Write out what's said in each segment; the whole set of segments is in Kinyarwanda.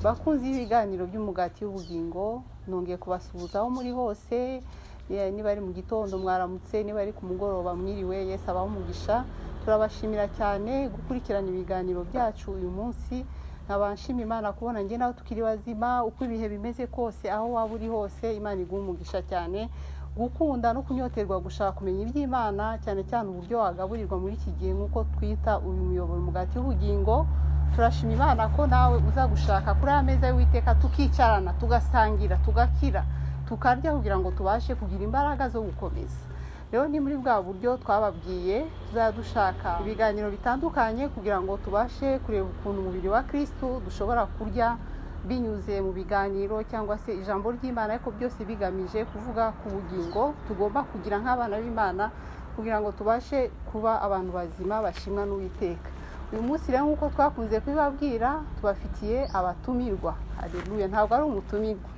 Bakunzi b'ibiganiro by'Umugati w'Ubugingo, nongeye kubasuhuza aho muri hose. Niba ari mu gitondo, mwaramutse; niba ari ku mugoroba, mwiriwe. Yesu abahe umugisha. Turabashimira cyane gukurikirana ibiganiro byacu. Uyu munsi nkaba nshima Imana kubona njye nawe tukiri bazima. Uko ibihe bimeze kose, aho waba uri hose, Imana iguha umugisha cyane gukunda no kunyoterwa gushaka kumenya iby'Imana, cyane cyane uburyo wagaburirwa muri iki gihe, nk'uko twita uyu muyoboro Umugati w'Ubugingo. Turashima Imana ko nawe uza gushaka kuri aya meza y'Uwiteka, tukicarana, tugasangira, tugakira, tukarya, kugira ngo tubashe kugira imbaraga zo gukomeza. Rero ni muri bwa buryo twababwiye, tuzajya dushaka ibiganiro bitandukanye kugira ngo tubashe kureba ukuntu umubiri wa Kirisitu dushobora kurya binyuze mu biganiro cyangwa se ijambo ry'Imana, ariko byose bigamije kuvuga ku bugingo tugomba kugira nk'abana b'Imana, kugira ngo tubashe kuba abantu bazima bashimwa n'Uwiteka. Uyu munsi rero, nk'uko twakunze kubibabwira, tubafitiye abatumirwa. Hareruya! Ntabwo ari umutumirwa,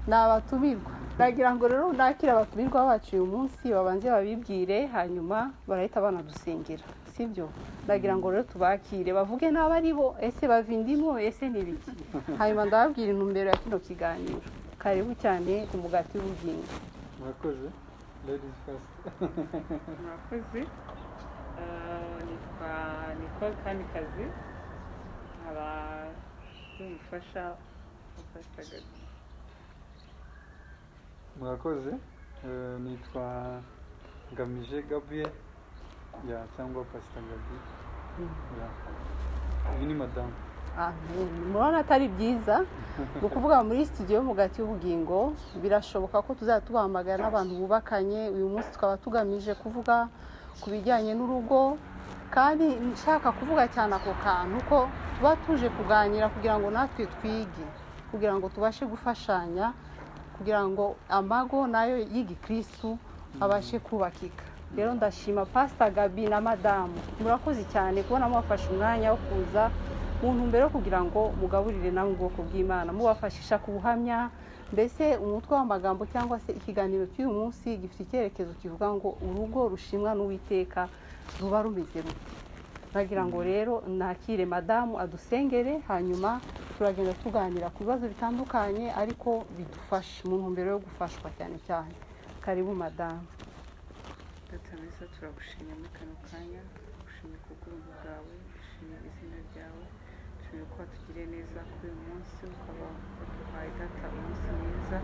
ni abatumirwa. Nagira ngo rero nakire abatumirwa bacu uyu munsi, babanze babibwire, hanyuma barahita banadusengera, sibyo? Nagira ngo rero tubakire, bavuge n'abo ari bo, ese bava indimu, ese ni ibiki? Hanyuma ndababwira intumbero ya kino kiganiro. Karibu cyane ku Mugati w'Ubugingo. Murakoze. Ladies first. Murakoze. Nitwa Nicole Kamikazi, nkaba ndi umufasha wa Pastor Gabi. Murakoze. Nitwa Ngamije Gabriel ya cyangwa Pastor Gabi ya. Uyu ni madamu. Amen. Murabona atari byiza? Ni ukuvuga muri studio y'Umugati w'Ubugingo birashoboka ko tuzajya tubahamagara n'abantu bubakanye. Uyu munsi tukaba tugamije kuvuga ku bijyanye n'urugo, kandi nshaka kuvuga cyane ako kantu ko tuba tuje kuganira kugira ngo natwe twige, kugira ngo tubashe gufashanya, kugira ngo amago nayo y'igikristu abashe kubakika. Rero ndashima Pasita Gabi na madamu, murakoze cyane kubona mwafashe umwanya wo kuza mu ntumbero yo kugira ngo mugaburire namwe ubwoko bw'Imana, mubafashisha ku buhamya. Mbese umutwe w'amagambo cyangwa se ikiganiro cy'uyu munsi gifite icyerekezo kivuga ngo: "Urugo rushimwa n'Uwiteka ruba rumeze rute?" Nagira ngo rero nakire madamu adusengere, hanyuma turagenda tuganira ku bibazo bitandukanye, ariko bidufashe mu ntumbero yo gufashwa cyane cyane. Karibu, madamu. Data mwiza, turagushimye muri kano kanya, tugushimye kubw'ubuntu bwawe, dushimye izina ryawe, dushimye ko watugiriye neza kuri uyu munsi, ukaba waduhaye, Data, umunsi mwiza.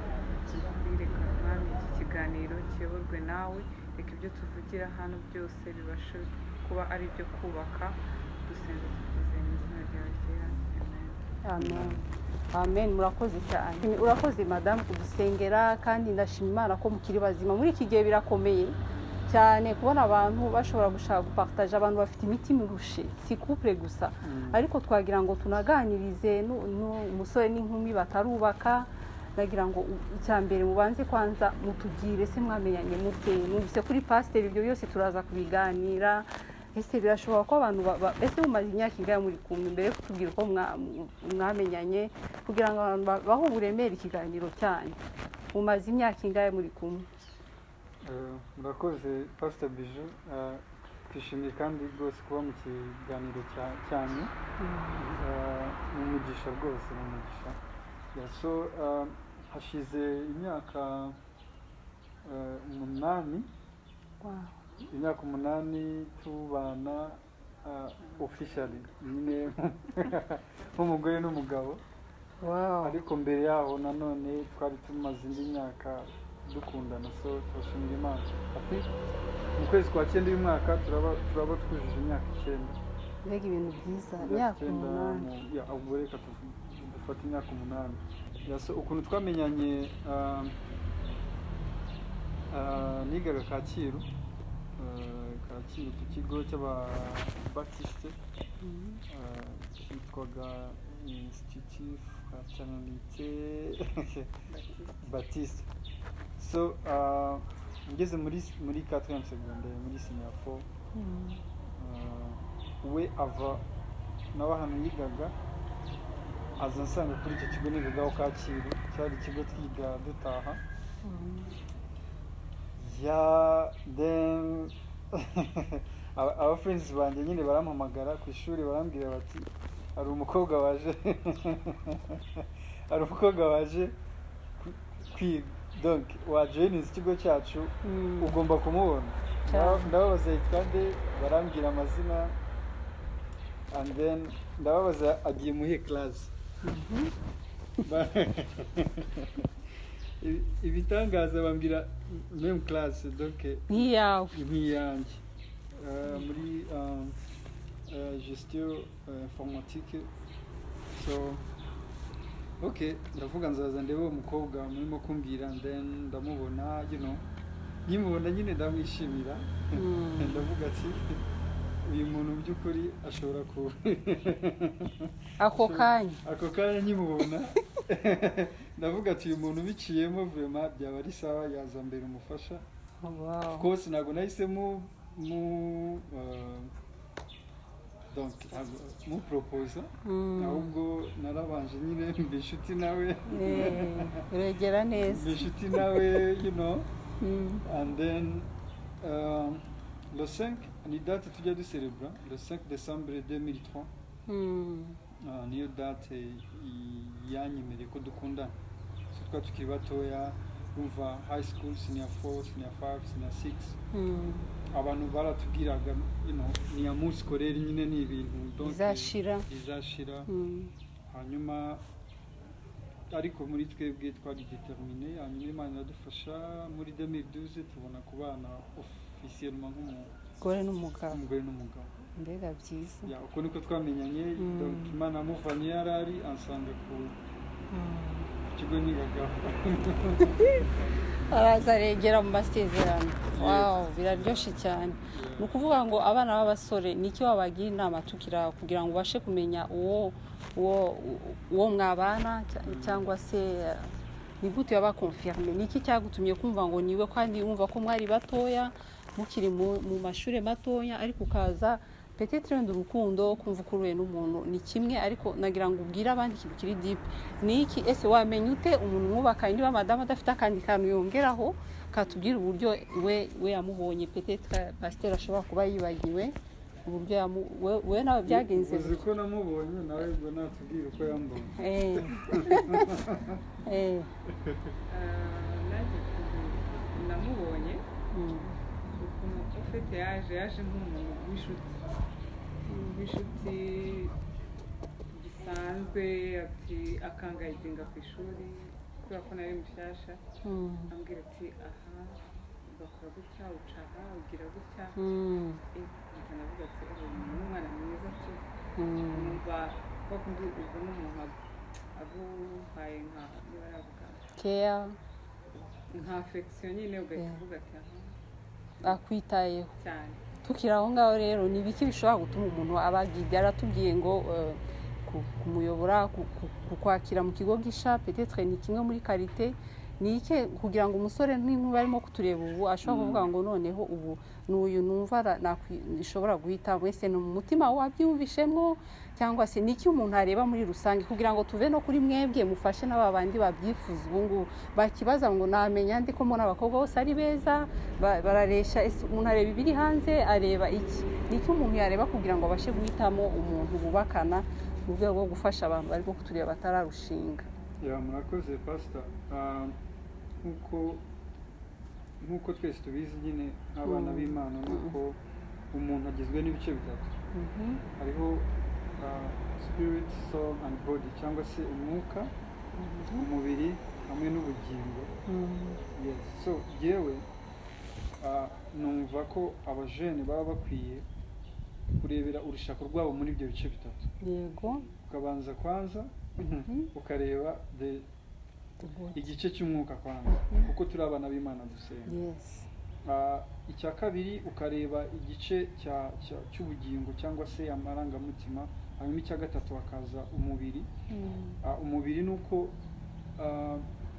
Ni reka, Mwami, iki kiganiro kiyoborwe nawe. Reka ibyo tuvugira hano byose bibashe kuba ari ibyo kubaka. Dusenze tubyizeye mu izina ryawe ryera, amen. Amen, amen. Murakoze cyane. Urakoze, madamu, kudusengera, kandi ndashima Imana ko mukiri bazima. Muri iki gihe birakomeye cyane kubona abantu bashobora gushaka gupartager, abantu bafite imitima irushe, si couple gusa, ariko twagira ngo tunaganirize n'umusore n'inkumi batarubaka. Nagira ngo icya mbere mubanze kwanza mutubwire: se mwamenyanye mute? Numvise kuri pasiteri, ibyo byose turaza kubiganira. Ese birashoboka ko abantu ese mumaze imyaka ingahe muri kumwe? Mbere yo kutubwira uko mwamenyanye, kugira ngo abantu bahe uburemere ikiganiro cyanyu, mumaze imyaka ingahe muri kumwe? Murakoze, Pastor Bijou. Twishimiye kandi rwose kuba mu kiganiro cyanyu. Ni umugisha rwose, ni umugisha. Yeah, so hashize imyaka 8, imyaka 8 tubana officially nyine nk'umugore n'umugabo. Ariko mbere yaho nanone twari tumaze indi myaka dukundana, so turashimira Imana. I think mu kwezi kwa cyenda uyu mwaka turaba twujuje imyaka 9. Mbega ibintu byiza! Imyaka Imyaka 9. 8. Yeah, ubwo reka dufate imyaka 8. Yeah, so ukuntu twamenyanye, nigaga Kacyiru, Kacyiru ku kigo cy'Ababatisite cyitwaga Institut Fraternité Baptiste. So ngeze muri 4 secondaire, muri senior 4, we ava nawe ahantu yigaga, aza ansanga kuri icyo kigo nigagaho Kacyiru. Cyari ikigo twiga dutaha. Yeah, then aba friends banjye nyine barampamagara ku ishuri, barambwira bati Hari umukobwa waje kwiga, donc wajoininze ikigo cyacu, ugomba kumubona. Cyane. Ndababaza yitwa nde, barambwira amazina, and then ndababaza agiye muhiye class. Ibitangaza bambwira même classe, donc nk'iyawe. Nk'iyanjye. Muri gestion informatique. So okay, ndavuga nzaza ndebe uwo mukobwa murimo kumbwira, and then ndamubona, nkimubona nyine ndamwishimira. Ndavuga ati uyu muntu mu by'ukuri ashobora ku Ako kanya? Ako kanya nkimubona ndavuga ati uyu muntu biciyemo, vraiment byaba ari sawa, yaza mbere umufasha. Of course ntabwo nahise mu donc ntabwo muproposa, ahubwo narabanje nyine mba inshuti nawe. Uregera neza. Mba inshuti nawe. And then le 5 ni date tujya ducelebra, le 5 décembre 2003. Niyo date yanyemereye ko dukundana. So twari tukiri batoya, umva, high school, senior 4, senior 5, senior 6. Abantu baratubwiraga ni amour scolaire nyine, ni ibintu donc Bizashira. Bizashira. Hanyuma ariko muri twebwe twari déterminé, hanyuma Imana iradufasha, muri 2012 tubona kubana officiellement Umugore n'umugabo. Nk'umugore n'umugabo. Mbega byiza! Ya, uko niko twamenyanye. Donc Imana yamuvanye yari ari ansanga ku kigo nigagaho. Araza aregera mu masezerano. Wow, biraryoshye cyane. Ni ukuvuga ngo abana b'abasore, ni iki wabagira inama tukira kugira ngo ubashe kumenya uwo mwabana, cyangwa se ni gute yaba confirmé? Ni iki cyagutumye kumva ngo niwe, kandi wumva ko mwari batoya, mukiri mu mashuri matoya, ariko ukaza peut-être wenda urukundo, kumva ukuruye n'umuntu ni kimwe, ariko nagira ngo ubwire abandi ikintu kiri deep. Ni iki? Ese wamenya ute umuntu mwubakanye niba madamu adafite akandi kantu yongeraho, katubwira uburyo we yamubonye? Peut-être pasiteri ashobora kuba yibagiwe uburyo we nawe byagenze. Uzi ko namubonye nawe, ubwo natubwira uko yambonye. Nanjye ukuntu namubonye, ukuntu ufite yaje nk'umuntu w'inshuti gisanzwe, ati akanguidinga ku ishuri kubera ko nari mushyashya, ambwira ati aha ugakora gutya, uca aha, ugira gutya. Mpita navuga ati uyu muntu ni umwana mwiza tu. Numva kwa kundi ubona umuntu aguhaye nka, niba yavuga Care. Nka affection nyine, ugahita uvuga ati aha. Akwitayeho. Cyane. Tukiri aho ngaho rero, ni ibiki bishobora gutuma umuntu aba guide? Yaratubwiye ngo kumuyobora, kukwakira mu kigo gisha, peut-être ni kimwe muri qualité. Ni iki kugira ngo umusore n'inkumi barimo kutureba ubu ashobora kuvuga ngo noneho ubu ni uyu numva nshobora guhita wese, ni mu mutima wabyiyumvishemo, cyangwa se ni iki umuntu areba muri rusange, kugira ngo tuve no kuri mwebwe, mufashe n'aba bandi babyifuza ubu ngubu bakibaza ngo namenya ndi ko mbona abakobwa bose ari beza, bararesha? Ese umuntu areba ibiri hanze, areba iki? Ni iki umuntu yareba kugira ngo abashe guhitamo umuntu bubakana, mu rwego rwo gufasha abantu bari kutureba batararushinga? Ya, murakoze pasita. Nk'uko twese tubizi nyine nk'abana b'Imana, nuko umuntu agizwe n'ibice bitatu. Hariho spirit, soul and body, cyangwa se umwuka, umubiri hamwe n'ubugingo. Yes, so yewe numva ko abajene baba bakwiye kurebera urushako rwabo muri ibyo bice bitatu. Ukabanza kwanza ukareba the The body. Igice cy'umwuka kwanza, kuko turi abana b'Imana dusenga. Icya kabiri ukareba igice cy'ubugingo cyangwa se amarangamutima, hanyuma icya gatatu hakaza umubiri. Umubiri ni uko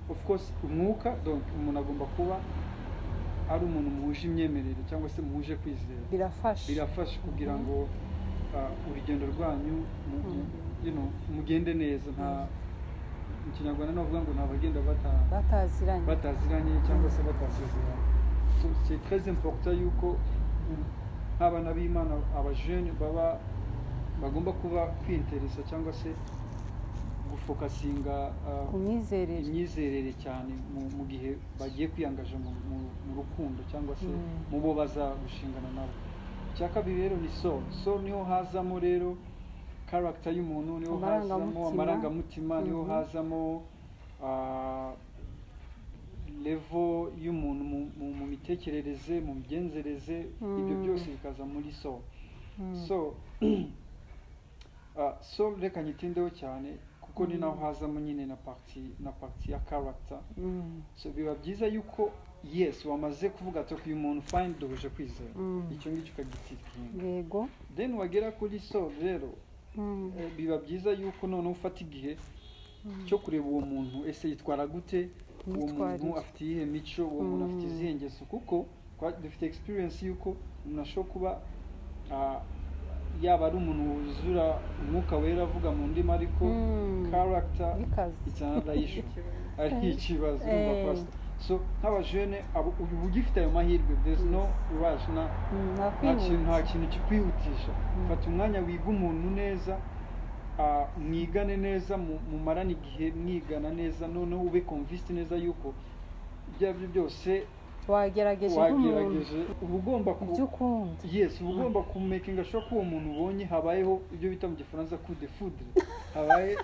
of course umwuka, donc umuntu agomba kuba ari umuntu muhuje imyemerere cyangwa se muhuje kwizera. Birafasha. Birafasha kugira ngo urugendo rwanyu mugende neza. Nta mu Kinyarwanda navuga ngo nta bagenda bataziranye. Bataziranye cyangwa se batasezeranye. So c'est très important yuko nk'abana b'Imana, abajene baba Bagomba kuba kwinteresa cyangwa se gufocusinga Ku myizerere. imyizerere cyane mu gihe bagiye kwiyangaja mu rukundo cyangwa se mu bo baza gushingana nabo. Icya kabiri rero ni soul. Soul niho hazamo rero character y'umuntu, niho hazamo Amarangamutima. amarangamutima, niho hazamo level y'umuntu mu mitekerereze, mu migenzereze, ibyo byose bikaza muri soul. So soul reka nyitindeho cyane kuko ni naho hazamo nyine na partie ya character. So biba byiza yuko, yes, wamaze kuvuga ati: "Okay, uyu muntu fine, duhuje kwizera," icyo ngicyo ukagitickinga. Then wagera kuri soul rero, biba byiza yuko noneho ufata igihe cyo kureba uwo muntu: ese yitwara gute uwo muntu? Imyitwarire. Afite iyihe mico uwo muntu? Afite izihe ngeso? Kuko dufite experience yuko umuntu ashobora kuba yaba ari umuntu wuzura Umwuka Wera, avuga mu ndimi, ariko character Bikaze. it's another issue, ari ikibazo. Urumva, pastor, so nk'abajene abo uba ugifite ayo mahirwe, there's no rush na Nta nta kintu, nta kwihuta. kintu kikwihutisha. Fata umwanya wiga umuntu neza, mwigane neza, mumarane igihe mwigana neza, noneho ube convinced neza yuko ibyo ari byo byose wagerageje nk'umuntu. Wagerageje, uba ugomba ku Ibyo ukunda. Yes, uba ugomba kumakinga sure ko uwo muntu ubonye habayeho ibyo bita mu Gifaransa coup de foudre, habaye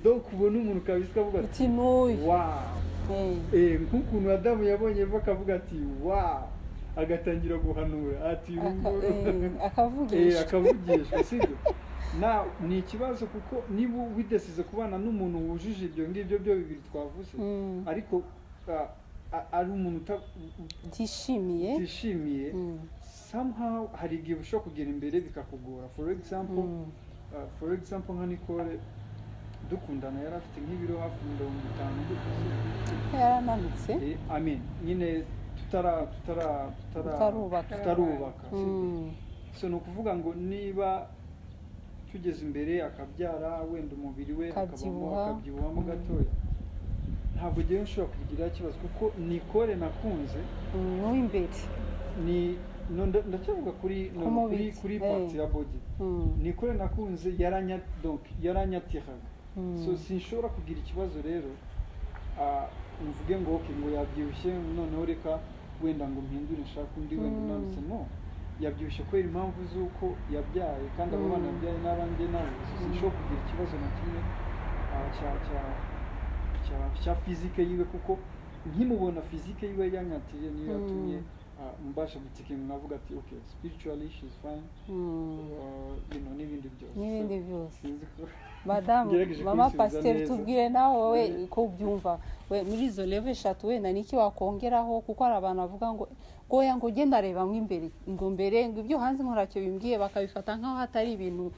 donc ubona umuntu kabisa ukavuga ati: Uti: "N'uyu." "Wow." Nk'ukuntu Adamu yabonye Eva akavuga ati: "Wow," agatangira guhanura ati Akavugishwa. Akavugishwa, sibyo? Na ni ikibazo, kuko niba widesize kubana n'umuntu wujuje ibyo ngibyo byo bibiri twavuze, ariko ari umuntu Utishimiye. utishimiye, somehow hari igihe ushobora kugera imbere bikakugora. For example, for example nka Nicole dukundana yari afite nk'ibiro hafi 50 gutyo, sibyo? Yarananutse. I mean, nyine tutara tutara tutara Tutarubaka. Tutarubaka, sibyo? So ni ukuvuga ngo niba tugeze imbere akabyara, wenda umubiri we hakabamo Akabyibuha. akabyibuhamo gatoya, ntabwo ngewe nshobora kubigiraho ikibazo kuko Nicole nakunze N'uw'imbere. Ni no, ndacyavuga kuri no, Ku mubiri. kuri partie ya body. Nicole nakunze yaranya, donc yaranyatiraga. So sinshobora kugira ikibazo rero, mvuge ngo okay, ngo yabyibushye, noneho reka wenda ngo mpindure nshake undi wenda unanutse. No, yabyibushye kubera impamvu z'uko yabyaye, kandi abo bana yabyaye n'abanjye nabo. So sinshobora kugira ikibazo na kimwe cya physique yiwe, kuko nkimubona physique yiwe yanyatiriye, niyo yatumye mbasha gutickinga nkavuga ati: "Okay, spiritually she's fine," n'ibindi byose. N'ibindi So, byose. sinzi ko Madamu, ngerageje mama kubisubiza pasiteri, neza. tubwire nawe wowe ko ubyumva we muri izo level eshatu, wenda niki wakongeraho? Kuko hari abantu bavuga ngo goya, ngo ugenda arebamo imbere, ngo mbere ngo ibyo hanze ngo ntacyo bimbwiye, bakabifata nk'aho hatari ibintu,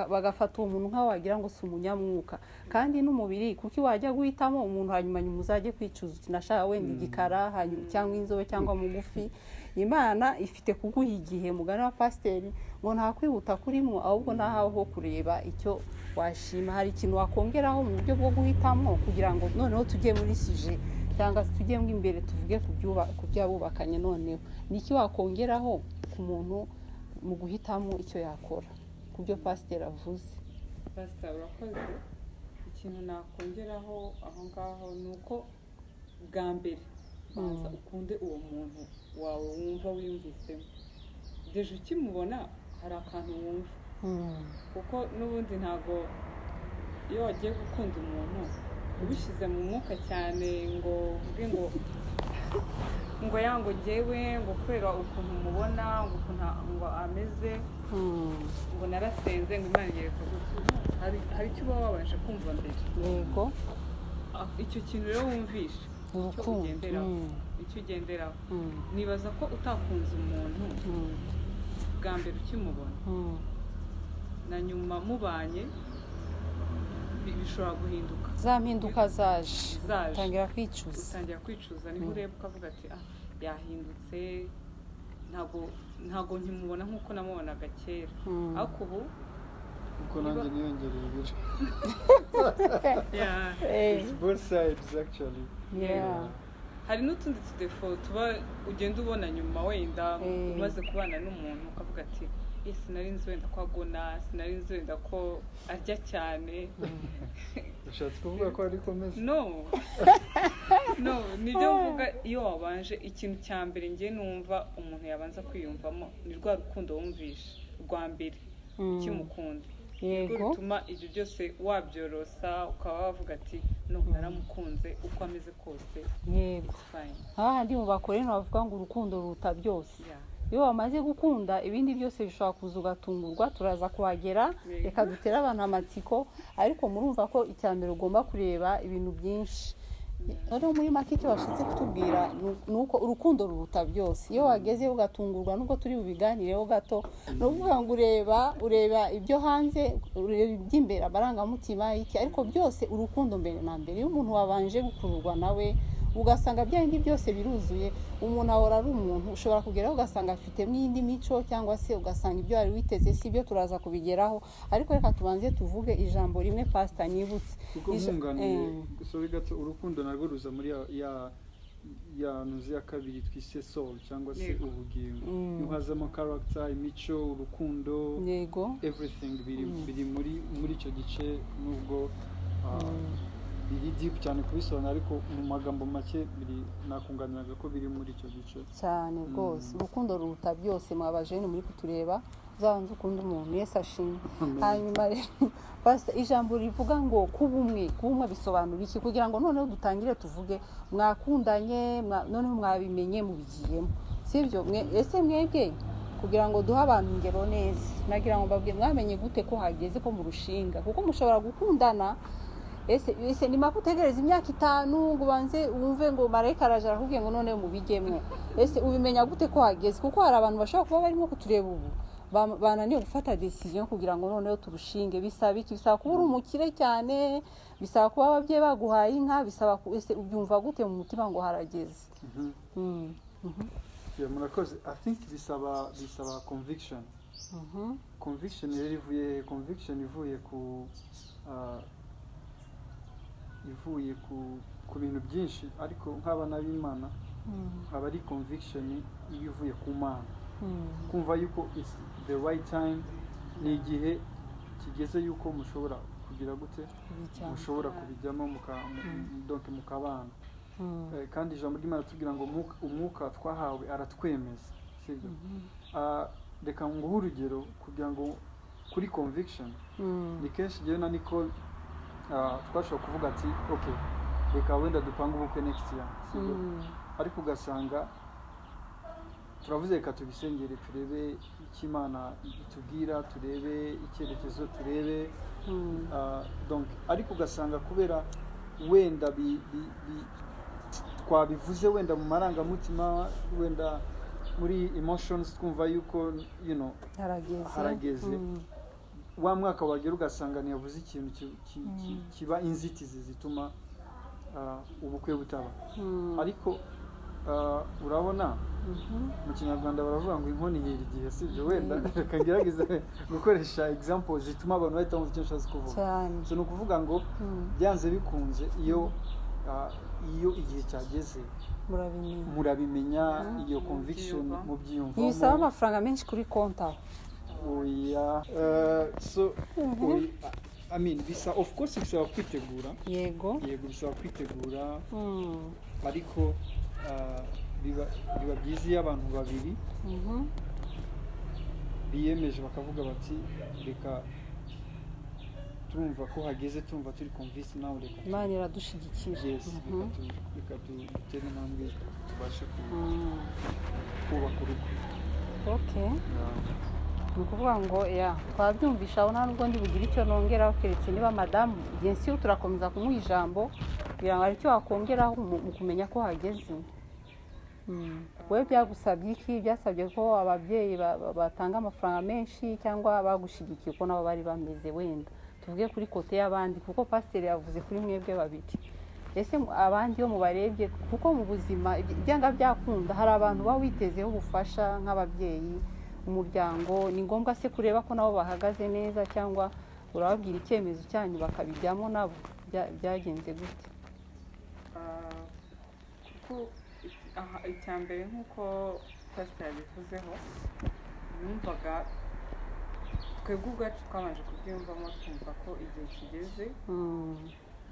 bagafata uwo muntu nk'aho wagira ngo si umunyamwuka kandi n'umubiri. Kuko wajya guhitamo umuntu, hanyuma nyuma uzajye kwicuza uti: "Nashaka wenda igikara, hanyuma cyangwa inzobe cyangwa mugufi." Imana ifite kuguha igihe, mugani wa pasiteri, ngo nta kwihuta kurimo, ahubwo nahawe ho kureba icyo washima. Hari ikintu wakongeraho mu buryo bwo guhitamo, kugira ngo noneho tujye muri sujet, cyangwa se tujye mo imbere tuvuge ku by'abubakanye? Noneho ni iki wakongeraho ku muntu mu guhitamo icyo yakora ku byo pasiteri avuze? Pasita, urakoze. Ikintu nakongeraho aho ngaho ni uko bwa mbere banza ukunde uwo muntu wawe wumva wiyumvisemo. Déjà ukimubona hari akantu wumva, kuko n'ubundi ntabwo iyo wagiye gukunda umuntu ubishyize mu mwuka cyane ngo uvuge ngo ya ngo jyewe ngo kubera ukuntu mubona, ngo ukuntu ngo ameze, ngo narasenze, ngo Imana igereka gutya. Hari icyo uba wabanje kumva mbere. Icyo kintu rero wumvishe icyo Urukundo. ugenderaho, icyo ugenderaho. Nibaza ko utakunze umuntu bwa mbere ukimubona, na nyuma mubanye bishobora guhinduka. Za mpinduka zaje. Zaje. Utangira kwicuza. Utangira kwicuza, niho ureba ukavuga ati: "Ah, yahindutse, ntabwo nkimubona nk'uko namubonaga kera." Ariko ubu Kuko nanjye niyongereye ibiro. It's both sides, actually. Hari n'utundi tudéfauts tuba ugenda ubona nyuma, wenda umaze kubana n'umuntu ukavuga ati Yes, sinari nzi wenda ko agona, sinari nzi wenda ko arya cyane. Ushatse kuvuga ko ariko meze? No, nibyo mvuga. Iyo wabanje, ikintu cya mbere njye numva umuntu yabanza kwiyumvamo ni rwa rukundo wumvishe rwa mbere ukimukunda, nirwo rutuma ibyo byose wabyorosa, ukaba wavuga ati: "No, naramukunze uko ameze kose." It's fine. Hahandi mu Bakorino bavuga ngo urukundo ruruta byose. Iyo wamaze gukunda, ibindi byose bishobora kuza ugatungurwa. Turaza kuhagera. Reka dutere abantu amatsiko, ariko murumva ko icya mbere ugomba kureba ibintu byinshi. Noneho muri make icyo bashatse kutubwira ni uko urukundo ruruta byose. Iyo wagezeyo ugatungurwa, nubwo turi bubiganireho gato, ni ukuvuga ngo ureba ibyo hanze, ureba iby'imbere, amarangamutima, iki, ariko byose urukundo mbere na mbere. Iyo umuntu wabanje gukururwa nawe, ugasanga bya bindi byose biruzuye, umuntu ahora ari umuntu. Ushobora kugeraho ugasanga afitemo iyindi mico, cyangwa se ugasanga ibyo wari witeze si byo. Turaza kubigeraho, ariko reka tubanze tuvuge ijambo rimwe, pasita, nibutse. Kuko nkunganiye, sorry gato, urukundo narwo ruza muri ya ntuzi ya kabiri twise soul cyangwa se ubugingo. Niho hazamo character, imico, urukundo, everything biri muri icyo gice, nubwo biri deep cyane kubisobanura, ariko mu magambo make biri, nakunganiraga ko biri muri icyo gice. Cyane rwose, urukundo ruruta byose. Mwa bajene muri kutureba, uzabanze ukunde umuntu. Yesu ashimwe. Amen. Hanyuma rero, Pastor, ijambo rivuga ngo kuba umwe, kuba umwe bisobanura iki? Kugira ngo noneho dutangire tuvuge mwakundanye, noneho mwabimenye, mubigiyemo, sibyo? Ese mwebwe, kugira ngo duhe abantu ingero neza, nagira ngo mbabwire, mwamenye gute ko hageze ko murushinga? Kuko mushobora gukundana. Ese ni mpaka utegereza imyaka 5 ngo ubanze wumve ngo marayika araje arakubwiye ngo none mubijyemo? Ese ubimenya gute ko hageze? Kuko hari abantu bashobora kuba barimo kutureba ubu bananiwe gufata decision kugira ngo noneho turushinge. Bisaba iki? Bisaba kuba uri umukire cyane? Bisaba kuba ababyeyi baguhaye inka? Bisaba ese ubyumva gute mu mutima ngo harageze? Yeah, murakoze. I think bisaba conviction. Conviction rero ivuye he? Conviction ivuye ku bintu byinshi, ariko nk'abana b'Imana aba ari conviction iba ivuye ku Mana, kumva yuko it's the right time, ni igihe kigeze yuko mushobora kugira gute, mushobora kubijyamo donc mukabana. Kandi ijambo ry'Imana tubwira ngo umwuka twahawe aratwemeza, sibyo? Reka nguhe urugero kugira ngo kuri conviction. Ni kenshi njyewe na Nicole twashobora kuvuga ati: "Ok, reka wenda dupange ubukwe next year," sibyo? Ariko ugasanga turavuze: "Reka tubisengere, turebe icyo Imana itubwira, turebe icyerekezo, turebe." Donc ariko ugasanga kubera wenda twabivuze wenda mu marangamutima, wenda muri emotions, twumva yuko harageze. Harageze. Wa mwaka wagera ugasanga ntiyabuze ikintu kiba inzitizi zituma ubukwe butaba. Ariko urabona, mu Kinyarwanda baravuga ngo inkono ihira igihe, sibyo? Wenda reka ngerageze gukoresha example zituma abantu bahita bumva icyo nshatse kuvuga. Cyane. So ni ukuvuga ngo byanze bikunze iyo igihe cyageze, murabimenya. Murabimenya, iyo conviction Mubyiyumvamo. Mubyiyumvamo. Ntibisaba amafaranga menshi kuri konti aho. Oya. So oya, I mean, bisa, of course bisaba kwitegura. Yego, bisaba kwitegura, ariko biba byiza iyo abantu babiri biyemeje bakavuga bati: "Reka, turumva ko hageze, turumva turi convinced nawe, reka Imana iradushyigikira. Yes, reka dutere intambwe tubashe kubaka urugo." Okay. Yeah. Ni ukuvuga ngo ya twabyumvisha aho, nta nubwo ndi bugire icyo nongeraho, keretse niba madamu, bien sûr, turakomeza kumuha ijambo kugira ngo hari icyo wakongeraho mu kumenya ko hageze. Wowe byagusabye iki? Byasabye ko ababyeyi batanga amafaranga menshi, cyangwa bagushyigikiye uko nabo bari bameze? Wenda tuvuge kuri côté y'abandi, kuko pasiteri yavuze kuri mwebwe babiri. Ese abandi iyo mubarebye, kuko mu buzima byanga byakunda hari abantu baba witezeho ubufasha nk'ababyeyi, umuryango, ni ngombwa se kureba ko nabo bahagaze neza, cyangwa urababwira icyemezo cyanyu bakabijyamo nabo? Byagenze gute? Kuko aha icya mbere, nk'uko pasiteri yabivuzeho, numvaga Twebwe ubwacu twabanje kubyiyumvamo, twumva ko igihe kigeze.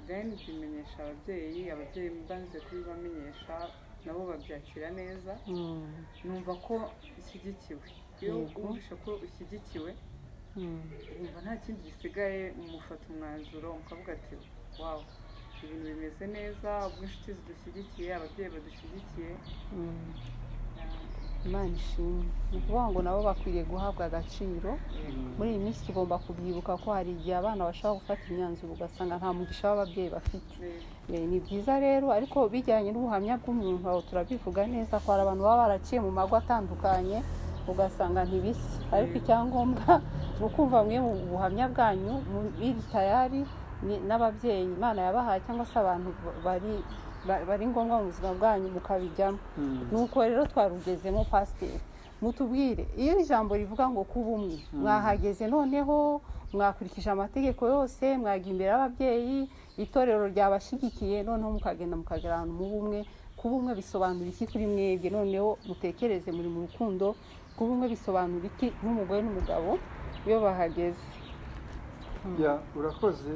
Then bimenyesha ababyeyi. Ababyeyi banze kubibamenyesha, nabo babyakira neza. Numva ko ishyigikiwe. Iyo wumvishe ko ushyigikiwe, wumva nta kindi gisigaye, mufata umwanzuro mukavuga ati: "Wow, ibintu bimeze neza, ubwo inshuti zidushyigikiye, ababyeyi badushyigikiye." Imana ishimwe. Ni ukuvuga ngo nabo bakwiriye guhabwa agaciro. Muri iyi minsi tugomba kubyibuka ko hari igihe abana bashobora gufata imyanzuro, ugasanga nta mugisha w'ababyeyi bafite. Ni byiza rero, ariko bijyanye n'ubuhamya bw'umuntu, aho turabivuga neza ko hari abantu baba baraciye mu mago atandukanye, ugasanga ntibisa. Ariko icyangombwa ni ukumva mwe mu buhamya bwanyu biri tayari n'ababyeyi Imana yabahaye, cyangwa se abantu bari ngombwa mu buzima bwanyu, mukabijyamo. Nuko rero twarugezemo. Pasiteri, mutubwire, iyo ijambo rivuga ngo kuba umwe, mwahageze noneho, mwakurikije amategeko yose, mwagiye imbere y'ababyeyi, itorero ryabashyigikiye, noneho mukagenda mukagera ahantu mu bumwe. Kuba umwe bisobanura iki kuri mwebwe? Noneho mutekereze muri mu rukundo, kuba umwe bisobanura iki nk'umugore n'umugabo iyo bahageze? Yeah, urakoze.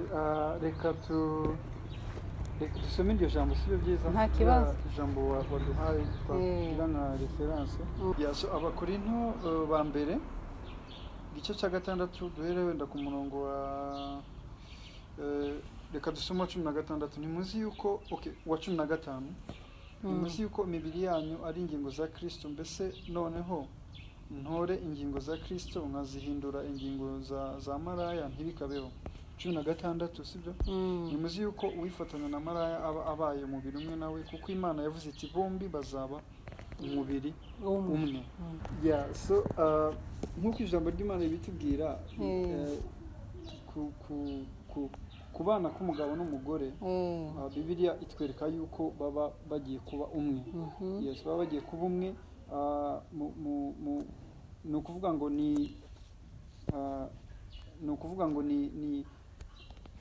Reka dusome iryo jambo, si byo byiza? Nta kibazo. Ririya jambo waduhaye twagira nka reference. Yeah, so Abakorinto ba mbere, igice cya gatandatu, duhere wenda ku murongo wa reka dusome uwa 16. Ntimuzi yuko, okay, uwa 15: "Ntimuzi yuko imibiri yanyu ari ingingo za Kristo? Mbese noneho ntore ingingo za Kristo nkazihindura ingingo za maraya? Ntibikabeho." 16, sibyo? "Ntimuzi yuko uwifatanya na maraya aba abaye umubiri umwe nawe? Kuko Imana yavuze iti: 'Bombi bazaba umubiri umwe.'" Umwe. Yeah, so nk'uko ijambo ry'Imana ribitubwira, ku bana k'umugabo n'umugore, Bibiliya itwereka yuko baba bagiye kuba umwe. Yes, baba bagiye kuba umwe. Ni ukuvuga ngo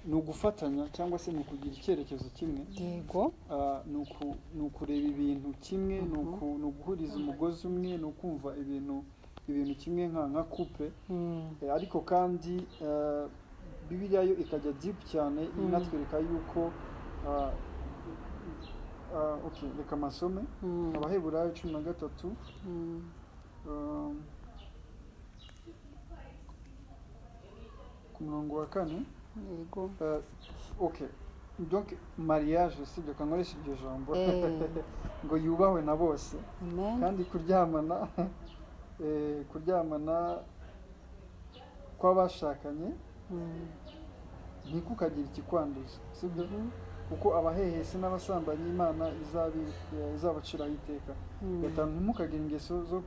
ni ugufatanya, cyangwa se ni ukugira icyerekezo kimwe. Ni ukureba ibintu kimwe, ni uguhuriza umugozi umwe, ni ukumva ibintu kimwe nka couple. Ariko kandi Bibiliya yo ikajya deep cyane, inatwereka yuko okay, reka masome Abaheburayo 13, ku murongo wa 4. Okay, donc mariage, sibyo, kankoresha iryo jambo, ngo yubahwe na bose, Amen. kandi kuryamana kw'abashakanye ntikukagire ikikwanduza, sibyo? Kuko abahehesi n'abasambanyi Imana izabaciraho iteka. 5: ntimukagire ingeso zo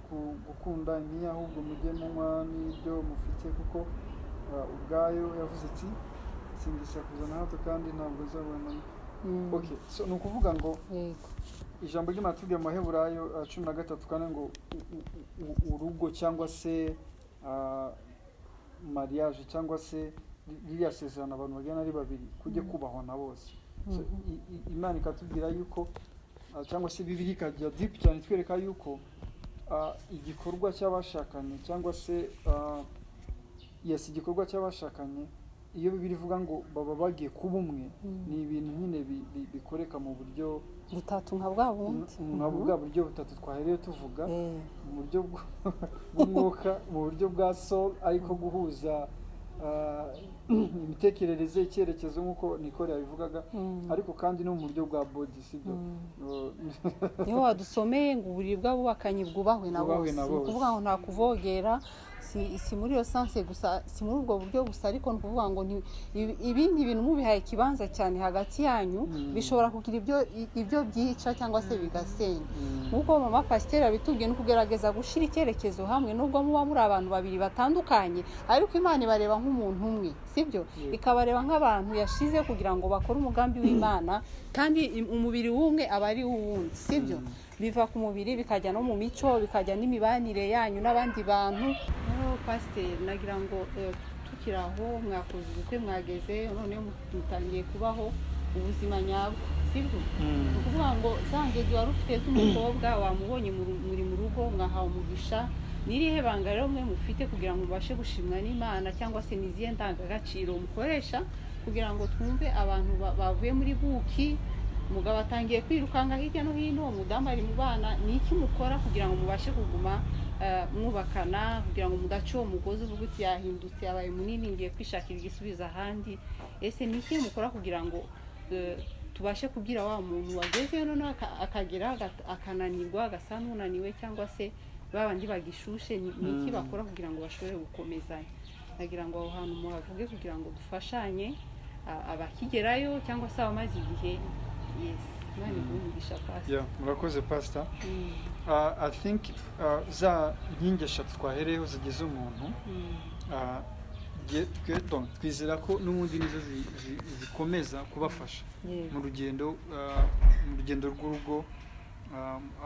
gukunda impiya, ahubwo mujye munywa n'ibyo mufite, kuko ubwayo yavuze iti: 'Singisakuza na hato, kandi ntabwo nzabona.'" Okay, so ni ukuvuga ngo ijambo ry'Imana tubwiye mu Baheburayo 13:4 ngo urugo cyangwa se mariage cyangwa se ririya sezerano abantu bagenda ari babiri kujye kubahwa na bose. So, Imana ikatubwira yuko cyangwa se Bibiliya ikajya deep cyane itwereka yuko igikorwa cy'abashakanye, cyangwa se yes, igikorwa cy'abashakanye, iyo Bibiliya ivuga ngo baba bagiye kuba umwe, ni ibintu nyine bikoreka mu buryo butatu nka bwa bundi. Nka bwa buryo butatu twahereye tuvuga, mu buryo bw'umwuka, mu buryo bwa soul, ariko guhuza imitekerereze, icyerekezo, nk'uko Nicole yabivugaga, ariko kandi no mu buryo bwa body, sibyo? Niho wadusomeye ngo uburiri bw'abubakanye bwubahwe na Bwubahwe bose. na Ni bose. ukuvuga ngo nta kuvogera, si muri iyo sens gusa, si muri ubwo buryo gusa, ariko ni ukuvuga ngo ibindi bintu mubihaye ikibanza cyane hagati yanyu, bishobora kugira ibyo byica cyangwa se bigasenya. Nk'uko mama pasiteri abitubwiye, ni ukugerageza gushyira icyerekezo hamwe, nubwo muba muri abantu babiri batandukanye, ariko Imana ibareba nk'umuntu umwe, sibyo? Yego. Ikabareba nk'abantu yashize kugira ngo bakore umugambi w'Imana, kandi umubiri w'umwe aba ari uwundi, sibyo? Biva ku mubiri bikajya no mu mico, bikajya n'imibanire yanyu n'abandi bantu. Rero pasiteri, nagira ngo tukiri aho, mwakoze ubukwe, mwageze noneho mutangiye kubaho ubuzima nyabwo, sibyo? Ni ukuvuga ngo za nzozi wari ufite z'umukobwa wamubonye muri mu rugo, mwahawe umugisha. Ni irihe banga rero mwe mufite kugira ngo mubashe gushimwa n'Imana, cyangwa se ni izihe ndangagaciro mukoresha kugira ngo twumve abantu bavuye muri buki, umugabo atangiye kwirukanka hirya no hino, umudamu ari mu bana? Ni iki mukora kugira ngo mubashe kuguma mwubakana, kugira ngo mudaca uwo mugozi uvuga uti: "Yahindutse, yabaye munini, ngiye kwishakira igisubizo ahandi"? Ese ni iki mukora kugira ngo tubashe kubwira wa muntu wagezeyo noneho akagera akananirwa, agasa n'unaniwe, cyangwa se ba bandi bagishushe, ni iki bakora kugira ngo bashobore gukomezanya? Nagira ngo aho hantu muhavuge kugira ngo dufashanye, abakigerayo cyangwa se abamaze igihe. Yes, Imana iguhe umugisha, Pastor. Yeah, murakoze, Pastor. I think za nkingi eshatu twahereyeho zigize umuntu, donc, twizera ko n'ubundi nizo zikomeza kubafasha mu rugendo rw'urugo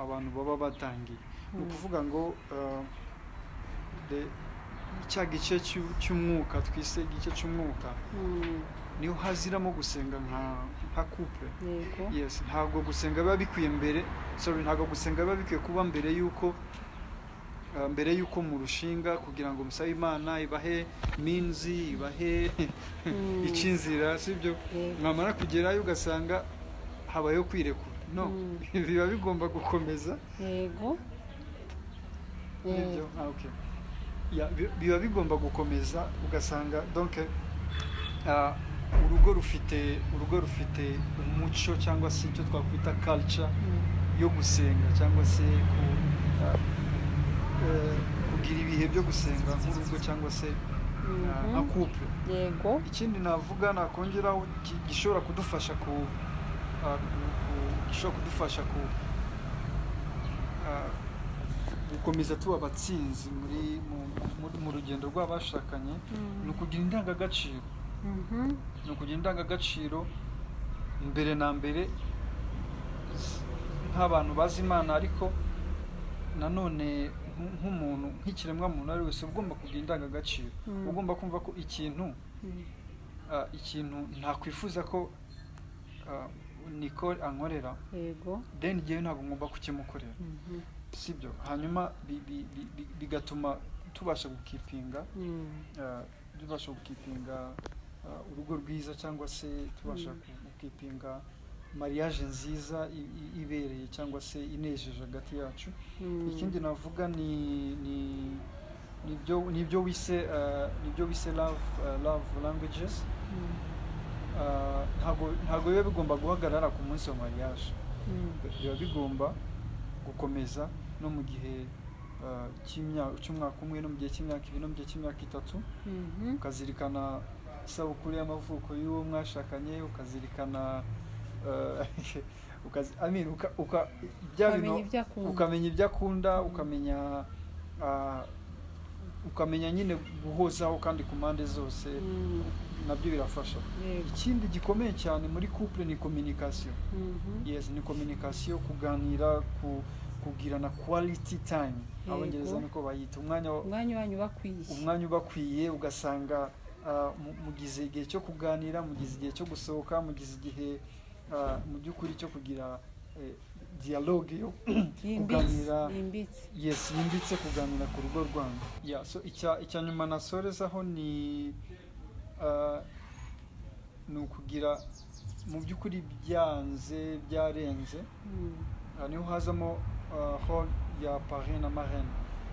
abantu baba batangiye. Ni ukuvuga ngo cya gice cy'umwuka twise igice cy'umwuka, niho haziramo gusenga nka couple. Yes, ntabwo gusenga biba bikwiye mbere, sorry, ntabwo gusenga biba bikwiye kuba mbere yuko murushinga, kugira ngo musabe Imana ibahe minzi, ibahe icyinzira, sibyo? Yego. Mwamara kugerayo ugasanga habayeho kwirekura. No, biba bigomba gukomeza. Nibyo. Ah, okay. Yeah, biba bigomba gukomeza, ugasanga donc urugo rufite umuco cyangwa se icyo twakwita culture yo gusenga, cyangwa se kugira ibihe byo gusenga nk'urugo cyangwa se nka couple. Ikindi navuga nakongeraho gishobora kudufasha ku ah, ku- ku- gishobora kudufasha ku gukomeza tuba abatsinzi muri mu rugendo rw'abashakanye ni ukugira indangagaciro. Ni ukugira indangagaciro mbere na mbere nk'abantu bazi Imana, ariko nanone nk'umuntu, nk'ikiremwamuntu ari wese ugomba kugira indangagaciro. Ugomba kumva ko ikintu ikintu ntakwifuza ko Nicole ankorera, then njyewe ntabwo ngomba kukimukorera, sibyo? Hanyuma bigatuma tubasha gukeepinga tubasha gukeepinga urugo rwiza, cyangwa se tubasha gukeepinga mariage nziza ibereye cyangwa se inejeje hagati yacu. Ikindi navuga ni nibyo wise love languages. Ntabwo biba bigomba guhagarara ku munsi wa mariage. Biba bigomba gukomeza no mu gihe cy'umwaka umwe, no mu gihe cy'imyaka 2, no mu gihe cy'imyaka 3. Ukazirikana isabukuru y'amavuko y'uwo mwashakanye, ukazirikana I mean, bya ukamenya bintu ibyo akunda. Ukamenya ibyo akunda, ukamenya nyine guhozaho kandi ku mpande zose. Nabyo birafasha. Ikindi gikomeye cyane muri couple ni communication. Yes, ni communication, kuganira, kugirana quality time. Abongereza niko bayita, umwanya umwanya wanyu bakwiye. Umwanya ubakwiye, ugasanga mugize igihe cyo kuganira, mugize igihe cyo gusohoka, mugize igihe mu by'ukuri cyo kugira dialogue yo kuganira. Yimbitse. Yes, yimbitse, kuganira ku rugo rwanyu. Yeah, so icya nyuma nasorezaho ni ukugira mu by'ukuri byanze byarenze, niho hazamo role ya parrain na marraine.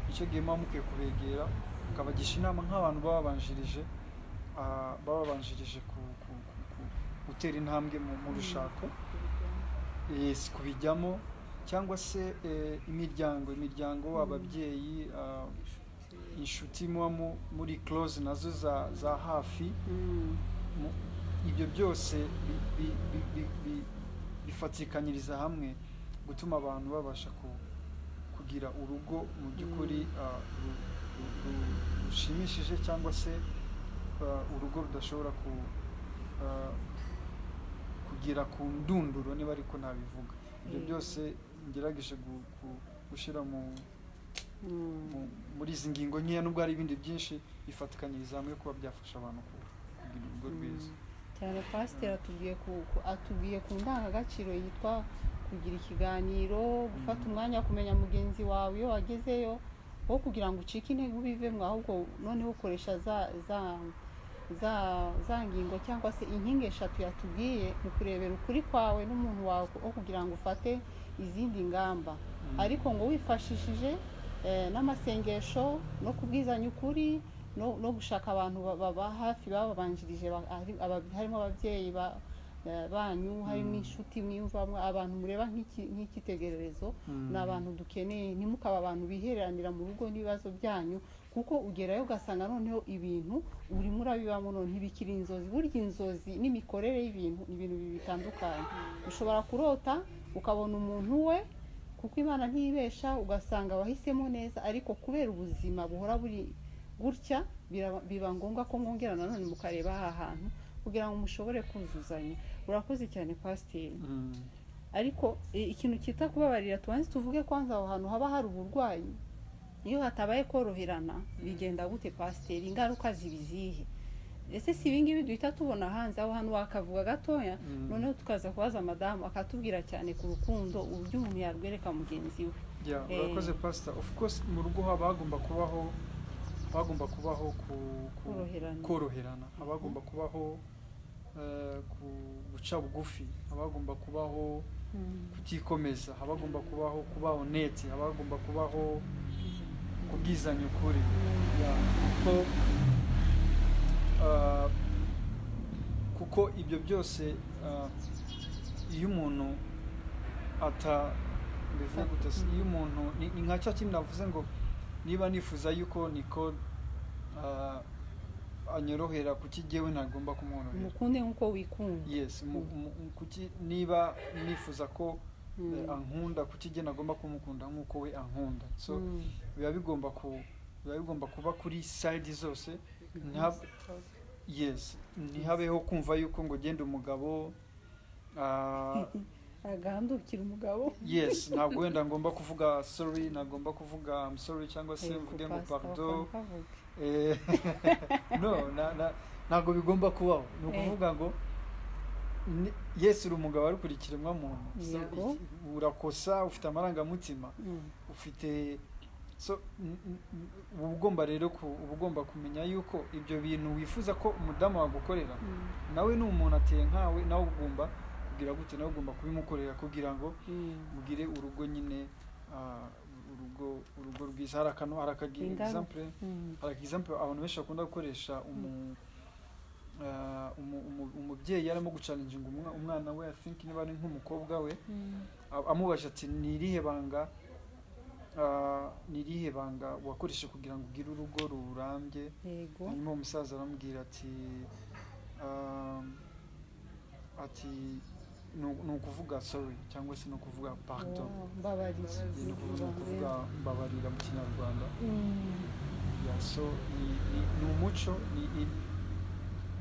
Icyo gihe muba mukwiye kubegera, mukabagisha inama nk'abantu bababanjirije gutera intambwe mu rushako, yes, kubijyamo, cyangwa se imiryango, ababyeyi, inshuti muba muri close nazo za hafi. Ibyo byose bifatikanyiriza hamwe gutuma abantu babasha kugira urugo mu by'ukuri rushimishije, cyangwa se urugo rudashobora kugera ku ndunduro, niba ariko nabivuga. Ibyo byose ngerageje gushyira muri izi ngingo nkeya, nubwo hari ibindi byinshi, bifatikanyiriza hamwe kuba byafasha abantu kugira urugo rwiza. Cyane. Pasiteri atubwiye ku ndangagaciro yitwa kugira ikiganiro, gufata umwanya wo kumenya mugenzi wawe iyo wagezeyo. Wo kugira ngo ucike intege ubivemo, ahubwo noneho ukoresha za ngingo cyangwa se inkingi eshatu yatubwiye mu kurebera ukuri kwawe n'umuntu wawe, wo kugira ngo ufate izindi ngamba, ariko ngo wifashishije n'amasengesho no kubwizanya ukuri no gushaka abantu baba hafi bababanjirije, harimo ababyeyi banyu, harimo inshuti mwiyumvamo, abantu mureba nk'icyitegererezo. Ni abantu dukeneye. Ntimukabe abantu bihereranira mu rugo n'ibibazo byanyu, kuko ugerayo ugasanga noneho ibintu urimo urabibamo, none ntibikiri inzozi. Burya inzozi n'imikorere y'ibintu ni ibintu bibiri bitandukanye. Ushobora kurota ukabona umuntu we, kuko Imana ntibesha, ugasanga wahisemo neza, ariko kubera ubuzima buhora buri gutya, biba ngombwa ko mwongera nanone mukareba aha hantu kugira ngo mushobore kuzuzanya. Urakoze cyane, pasiteri. Ariko ikintu cyita kubabarira, tubanze tuvuge kwanza aho hantu haba hari uburwayi, iyo hatabaye koroherana bigenda gute, pasiteri? Ingaruka ziba izihe? Ese si ibingibi duhita tubona hanze? Aho hantu wakavuga gatoya, noneho tukaza kubaza madamu akatubwira cyane ku rukundo, uburyo umuntu yarwereka mugenzi we. Yeah, urakoze, pastor. Of course, mu rugo haba hagomba kubaho Koroherana. Koroherana, haba hagomba kubaho guca bugufi, haba hagomba kubaho kutikomeza, haba hagomba kubaho kuba honnête, haba hagomba kubaho kubwizanya ukuri. Yeah, kuko ibyo byose, iyo umuntu ata, mbivuge gute se? Iyo umuntu ni nka cya kintu navuze ngo niba nifuza yuko Nicole anyorohera, kuki jyewe ntagomba kumworohera? Umukunde nk'uko wikunda. Yes, kuki niba nifuza ko ankunda, kuki jye nagomba kumukunda nk'uko we ankunda? So biba bigomba kuba kuri side zose. Yes, ntihabeho kumva yuko ngo genda umugabo agandukira umugabo. Yes, ntabwo wenda ngomba kuvuga sorry, ntagomba kuvuga I'm sorry, cyangwa se mvuge ngo pardon. No, ntabwo bigomba kubaho. Ni ukuvuga ngo yes, uri umugabo ariko uri ikiremwamuntu. So, urakosa, ufite amarangamutima, ufite, so uba ugomba rero uba ugomba kumenya yuko ibyo bintu wifuza ko umudamu wagukorera, nawe ni umuntu, ateye nkawe, nawe ugomba kugira gute? Nawe ugomba kubimukorera kugira ngo mugire urugo nyine, urugo rwiza. Hari akantu, hari akagira example, hari example abantu benshi bakunda gukoresha. Umubyeyi arimo guchallenginga umwana we, I think niba ari nk'umukobwa we, amubaje ati: "Ni irihe banga, ni irihe banga wakoresheje kugira ngo ugire urugo rurambye?" Hanyuma uwo musaza aramubwira ati "Ni ukuvuga sorry cyangwa se ni ukuvuga pardon." Wow, mbabarira. Ni ukuvuga mbabarira mu Kinyarwanda. Yeah, so ni umuco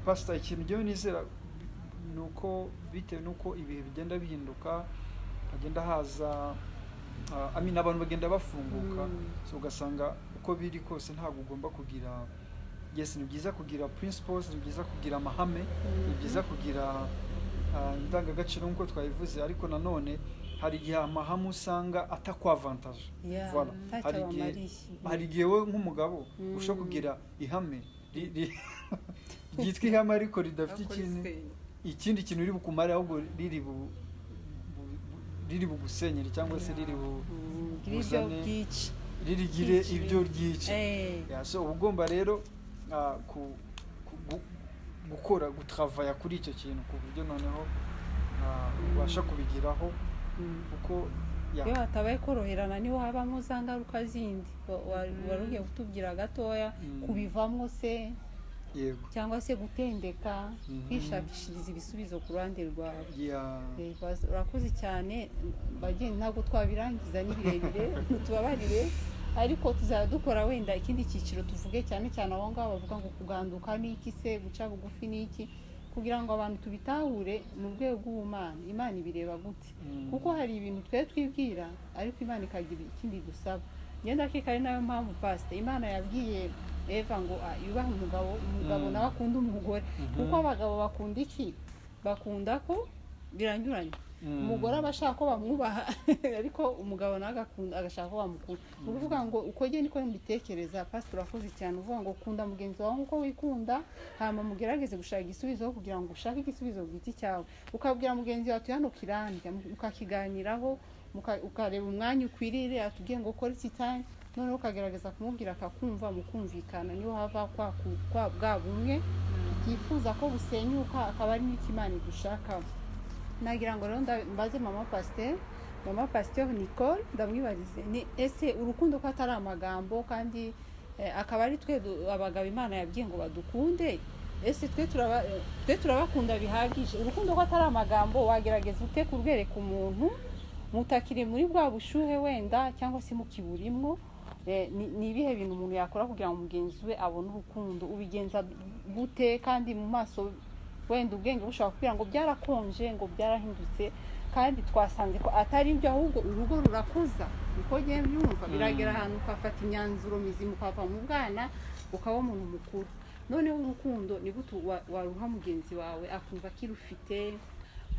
pastor. Ikintu njyewe nizera ni uko bitewe n'uko ibihe bigenda bihinduka, hagenda haza, I mean, abantu bagenda bafunguka. So ugasanga uko biri kose ntabwo ugomba kugira, yes, ni byiza kugira principles, ni byiza kugira amahame, ni byiza kugira indangagaciro nk'uko twabivuze, ariko nanone hari igihe amahame usanga atakwavantaje. Voilà. Ntacyo abamariye. Hari igihe wowe nk'umugabo ushobora kugira ihame ryitwa ihame ariko ridafite Ariko ikintu risenya. ikindi kintu riri bukumare, ahubwo riri bugusenyere cyangwa se riri bu Gira ibyo byica. Ririgire Byica. ibyo ryica. Yeah, so uba ugomba rero gukora, gutravaya kuri icyo kintu ku buryo noneho ubasha kubigeraho, kuko yeah. Iyo hatabaye koroherana niho habamo za ngaruka zindi wari ugiye kutubwira gatoya, kubivamo se, cyangwa se gutendeka, kwishakishiriza ibisubizo ku ruhande rwawe. Urakoze cyane. Bageni, ntabwo twabirangiza, ni birebire, tubabarire, ariko tuzajya dukora wenda ikindi cyiciro, tuvuge cyane cyane aho ngaho bavuga ngo kuganduka ni iki se, guca bugufi ni iki, kugira ngo abantu tubitahure mu rwego rw'ubumana. Imana ibireba gute? Kuko hari ibintu twe twibwira ariko Imana ikagira ikindi dusaba. Ngenda akeka ari nayo mpamvu, pasite, Imana yabwiye Eva ngo yubahe umugabo, umugabo nawe akunda umugore, kuko abagabo bakunda iki? Bakunda ko Biranyuranye. Umugore aba ashaka ko bamwubaha, ariko umugabo nawe agashaka ko bamukunda. Ni ukuvuga ngo uko njye niko mbitekereza. Pastor, urakoze cyane. Uvuga ngo kunda mugenzi wawe nk'uko wikunda, hanyuma mugerageze gushaka igisubizo, kugira ngo ushake igisubizo ku giti cyawe, ukabwira mugenzi wawe uti: "Hano kirandya," mukakiganiraho, ukareba umwanya ukwirire, atubwiye ngo quality time, noneho ukagerageza kumubwira akakumva, mukumvikana. Niho hava kwa bwa bumwe tutifuza ko busenyuka, akaba ari n'icyo Imana idushakaho. Nagira ngo rero mbaze mama pasiteri, mama pasiteri Nicole, ndamwibarize ni: ese urukundo ko atari amagambo, kandi akaba ari twe abagabo Imana yabwiye ngo badukunde, ese twe turabakunda bihagije? Urukundo ko atari amagambo, wagerageza ute kurwereka umuntu mutakiri muri bwa bushuhe wenda, cyangwa se mukiburimwo? Ni ibihe bintu umuntu yakora kugira ngo mugenzi we abone urukundo? Ubigenza gute kandi mu maso wenda ubwenge bushobora kubwira ngo byarakonje, ngo byarahindutse, kandi twasanze ko atari ibyo, ahubwo urugo rurakuza? Niko ngiye mbyumva. Biragera ahantu ukafata imyanzuro mizima, ukava mu bwana ukaba umuntu mukuru. Noneho urukundo ni gute waruha mugenzi wawe akumva akirufite?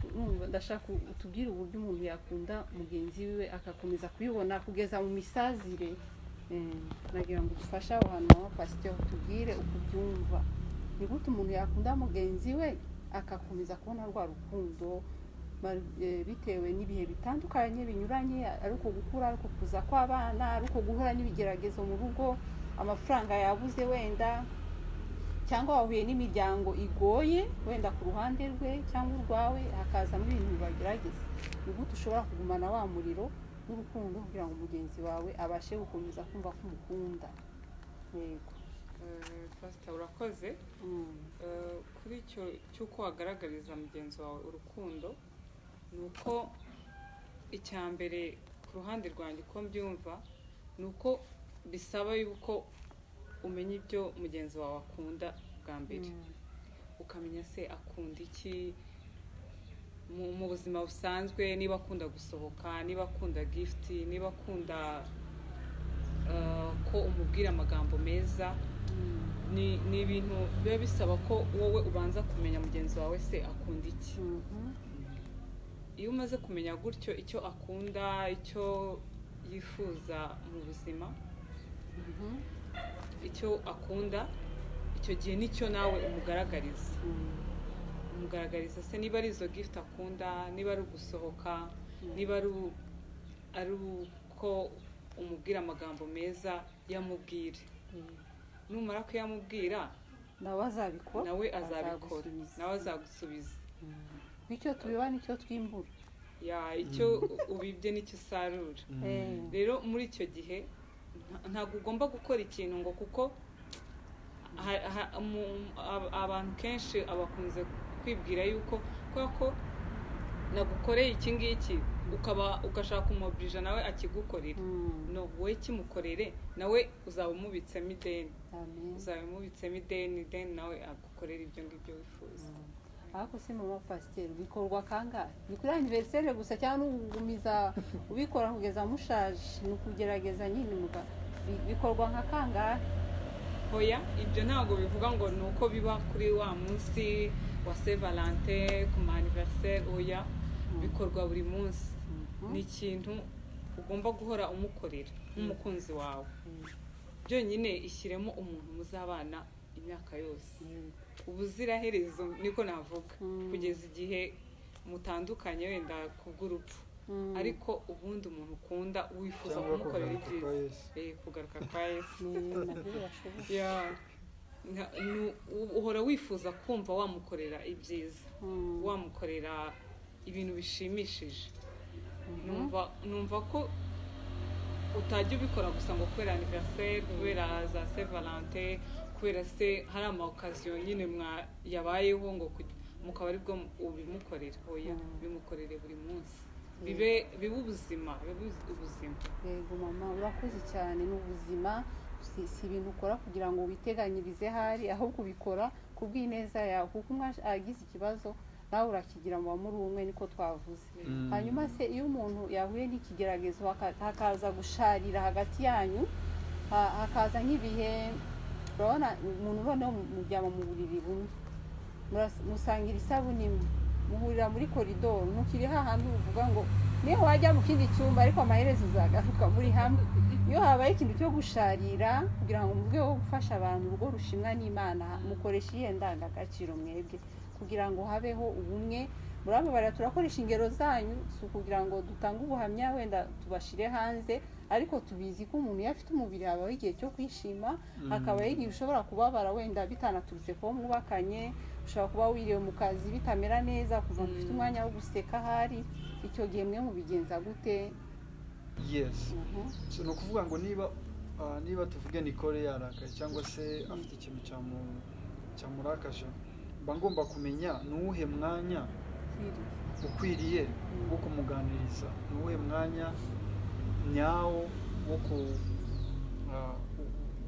Urumva, ndashaka utubwire uburyo umuntu yakunda mugenzi we agakomeza kubibona kugeza mu misazire. Nagira ngo udufashe aho hantu, mama pasiteri, utubwire uko ubyumva. Ni gute umuntu yakunda mugenzi we agakomeza kubona rwa rukundo bitewe n'ibihe bitandukanye binyuranye, ari uko gukura, ari uko kuza kw'abana, ari uko guhura n'ibigeragezo mu rugo, amafaranga yabuze wenda, cyangwa wahuye n'imiryango igoye wenda ku ruhande rwe cyangwa urwawe, hakazamo ibintu bibagerageza? Ni gute ushobora kugumana wa muriro n'urukundo kugira ngo mugenzi wawe abashe gukomeza kumva ko umukunda? Yego. Pastor, urakoze. Kuri icyo cy'uko wagaragariza mugenzi wawe urukundo, ni uko icya mbere ku ruhande rwanjye uko mbyumva ni uko bisaba yuko umenya ibyo mugenzi wawe akunda bwa mbere, ukamenya se akunda iki mu buzima busanzwe, niba akunda gusohoka, niba akunda gift, niba akunda ko umubwira amagambo meza. Ni ibintu biba bisaba ko wowe ubanza kumenya mugenzi wawe se akunda iki. Iyo umaze kumenya gutyo icyo akunda, icyo yifuza mu buzima, icyo akunda, icyo gihe nicyo nawe umugaragariza. Umugaragariza se niba ari izo gift akunda, niba ari ugusohoka, niba ari uko umubwira amagambo meza, yamubwire. Numara kuyamubwira, nawe azabikora. Nawe azabikora. Azagusubiza. Nawe azagusubiza. Icyo tubiba nicyo twimbura. Ya, icyo ubibye nicyo usarura. Rero muri icyo gihe ntabwo ugomba gukora ikintu ngo kuko abantu kenshi abakunze kwibwira yuko kubera ko nagukoreye iki ngiki, ukaba ugashaka kumwoburija nawe akigukorera. No, wowe kimukorere, nawe uzaba umubitsemo ideni. Amen. Uzaba umubitsemo ideni, then nawe agukorera ibyo ngibyo wifuza. Ariko si mama pasiteri, bikorwa kangahe? Ni kuri anniversaire gusa, cyangwa n'ugumiza ubikora kugeza mushaje? Ni ukugerageza nyine bikorwa nka kangahe? Hoya, ibyo ntabwo bivuga ngo ni uko biba kuri wa munsi wa Saint Valentin, ku ma anniversaire. Oya, bikorwa buri munsi. Ni ikintu ugomba guhora umukorera nk'umukunzi wawe. Byonyine ishyiremo umuntu muzabana imyaka yose, ubuziraherezo niko navuga, kugeza igihe mutandukanye wenda kubw'urupfu. Ariko ubundi umuntu ukunda wifuza Cyangwa kumukorera kugaruka kwa ibyiza. Yesu. Kugaruka kwa Yesu. Ni nabyo birashoboka. Ya. Uhora wifuza kumva wamukorera ibyiza, wamukorera ibintu bishimishije. Numva ko utajya ubikora gusa ngo kubera anniversaire, kubera za Saint Valentin, kubera se hari ama occasion nyine mwa yabayeho, ngo mukaba aribwo ubimukorera. Oya, bimukorere buri munsi, bibe ubuzima, bibe ubuzima. Yego mama, urakoze cyane. Ni ubuzima, si ibintu ukora kugira ngo witeganyirize hari, ahubwo ubikora ku bw'ineza yawe, kuko umwe agize ikibazo nawe urakigira, muba muri umwe, niko twavuze. Hanyuma se iyo umuntu yahuye n'ikigeragezo, hakaza gusharira hagati yanyu, hakaza nk'ibihe, urabona umuntu noneho muryama mu buriri bumwe, musangira isabune imwe. Muhurira muri koridoro, ntukiri hahandi uvuga ngo niyo wajya mu kindi cyumba, ariko amaherezo uzagaruka muri hamwe. Iyo habaye ikintu cyo gusharira, kugira ngo mu rwego rwo gufasha abantu urugo rushimwa n'Imana, mukoresha iyihe ndangagaciro mwebwe kugira ngo habeho ubumwe? Murababarira, turakoresha ingero zanyu, si ukugira ngo dutange ubuhamya wenda tubashire hanze, ariko tubizi ko umuntu iyo afite umubiri habaho igihe cyo kwishima, hakabaho igihe ushobora kubabara, wenda bitanaturutse kuba mwubakanye, ushobora kuba wiriwe mu kazi bitamera neza, kuva ngo ufite umwanya wo guseka ahari. Icyo gihe mwe mubigenza gute? Yes. So, ni ukuvuga ngo niba tuvuge Nicole yarakaye cyangwa se afite ikintu cyamurakaje, mba ngomba kumenya ni uwuhe mwanya ukwiriye wo kumuganiriza, ni uwuhe mwanya nyawo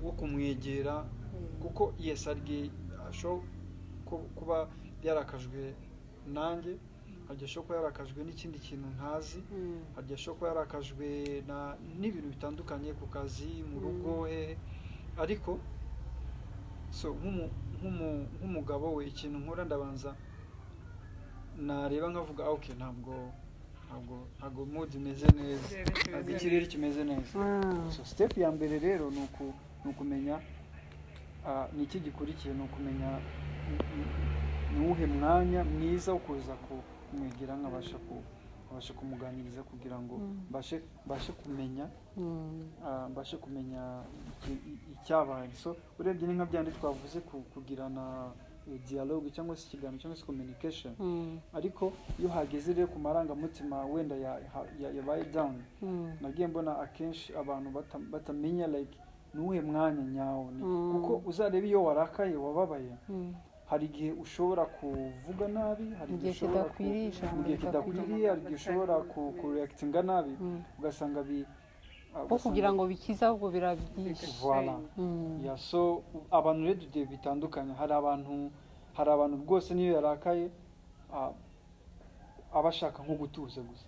wo kumwegera, kuko yes, hari igihe ashobora kuba yarakajwe nanjye, hari igihe ashobora kuba yarakajwe n'ikindi kintu ntazi, hari igihe ashobora kuba yarakajwe n'ibintu bitandukanye ku kazi, mu rugo, hehe. Ariko so nk'umugabo we, ikintu nkora, ndabanza nareba nkavuga: "Ah, okay, ntabwo mood imeze neza, ntabwo ikirere kimeze neza." So step ya mbere rero ni ukumenya ni iki gikurikiye, ni ukumenya ni uwuhe mwanya mwiza wo kuza kumwegera, nkabasha kumuganiriza kugira ngo mbashe kumenya icyabaye. So urebye ni nka byandi twavuze, kugirana dialogue cyangwa se ikiganiro cyangwa se communication. Ariko iyo hageze rero ku marangamutima wenda yabaye down, nagiye mbona akenshi abantu batamenya like ni uwuhe mwanya nyawo ni kuko uzareba iyo warakaye, wababaye, hari igihe ushobora kuvuga nabi, hari Mu igihe gihe ushobora kidakwiriye, ijambo mu gihe ridakwiriye. kidakwiriye, hari igihe ushobora kureactinga nabi, ugasanga bi Ko ugasanga kugira ngo bikize, ahubwo birabyishe. Voilà. Yeah, so abantu rero tugiye bitandukanye. Hari abantu rwose niyo yarakaye aba ashaka nko gutuza gusa.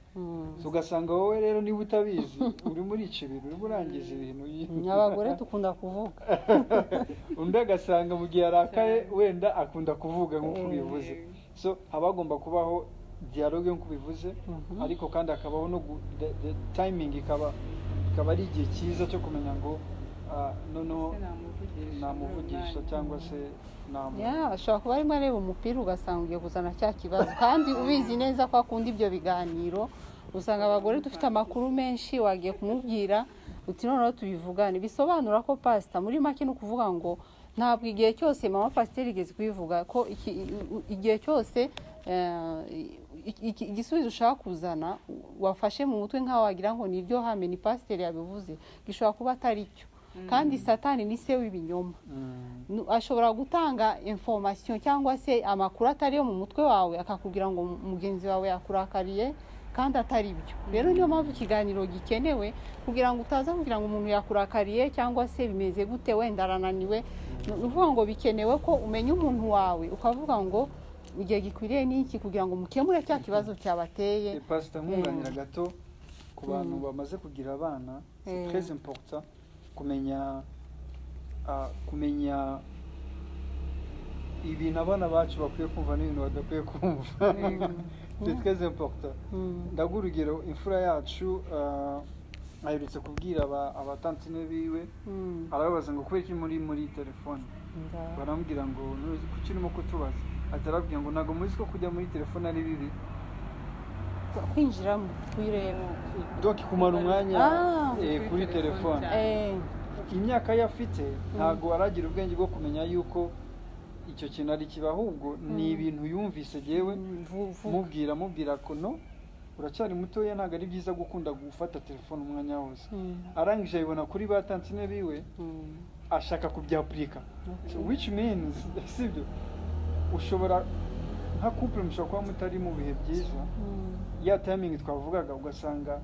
So ugasanga wowe rero niba utabizi, urimo urica ibintu, urimo urangiza ibintu. Abagore dukunda kuvuga. Undi agasanga mu gihe yarakaye wenda akunda kuvuga nk'uko ubivuze. So haba hagomba kubaho dialogue nk'uko ubivuze, ariko kandi hakabaho no the timing ikaba ari igihe cyiza cyo kumenya ngo noneho Ese namuvugisha? Namuvugisha cyangwa se namu Yeah, ashobora kuba arimo areba umupira, ugasanga ugiye kuzana cya kibazo kandi ubizi neza ko akunda ibyo biganiro. Usanga abagore dufite amakuru menshi, wagiye kumubwira uti: "Noneho tubivugane." Bisobanura ko pasita, muri make ni ukuvuga ngo ntabwo igihe cyose, mama pasiteri igeze kubivuga ko igihe cyose igisubizo ushaka kuzana wafashe mu mutwe nk'aho wagira ngo ni iryo hame, ni pasiteri yabivuze, gishobora kuba atari cyo. Kandi Satani ni se w'ibinyoma. Ashobora gutanga information cyangwa se amakuru atari yo mu mutwe wawe, akakubwira ngo mugenzi wawe yakurakariye kandi atari byo. Rero niyo mpamvu ikiganiro gikenewe, kugira ngo utaza kugira ngo umuntu yakurakariye cyangwa se bimeze gute, wenda arananiwe. Ni ukuvuga ngo bikenewe ko umenya umuntu wawe, ukavuga ngo igihe gikwiriye ni iki kugira ngo mukemure cya kibazo cyabateye. Pasita, nkunganira gato ku bantu bamaze kugira abana, c'est très important kumenya ibintu abana bacu bakwiye kumva n'ibintu badakwiye kumva. C'est très important. Ndaguha urugero: imfura yacu aherutse kubwira abatantine biwe, arababaza ngo: "Kubera iki muri telefone?" Baramubwira ngo: "Kuki urimo kutubaza?" Ati, arababwira ngo: "Ntabwo muzi ko kujya muri telefone ari bibi?" Kwinjiramo, kuyireba. Donc kumara umwanya kuri kuri telefone. telefone. Imyaka ye afite, ntabwo aragira ubwenge bwo kumenya yuko icyo kintu ari kiba, ahubwo ni ibintu yumvise yewe mubwira ko: "No, uracyari mutoya, ntabwo ari byiza gukunda gufata telefone umwanya wose." Arangije abibona kuri ba tantine biwe, ashaka kubyapurika. So, which means, sibyo, ushobora nka couple mushobora kuba mutari mu bihe byiza, ya timing twavugaga, ugasanga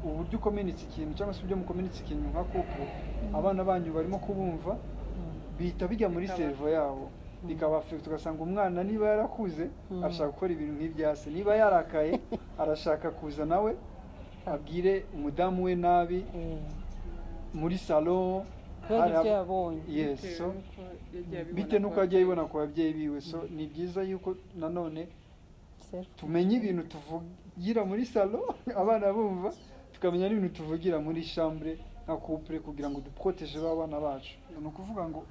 uburyo ukominitse ikintu cyangwa se uburyo mukominitse ikintu nka couple, abana banyu barimo kubumva, bihita bijya muri cerveau yabo, bikaba affect, ugasanga umwana niba yarakuze ashaka gukora ibintu nk'ibya se, niba yarakaye arashaka kuza nawe abwire umudamu we nabi muri salon. Kubera Hari ibyo yabonye. Yes. Bitewe So n'uko yagiye abibona bitewe ku n'uko yagiye babyeyi. abibona ku babyeyi biwe. So ni byiza yuko nanone tumenye ibintu tuvugira muri salon abana bumva, tukamenya n'ibintu tuvugira muri chambre nka couple, kugira ngo duprotéger ba bana bacu. Ni ukuvuga ngo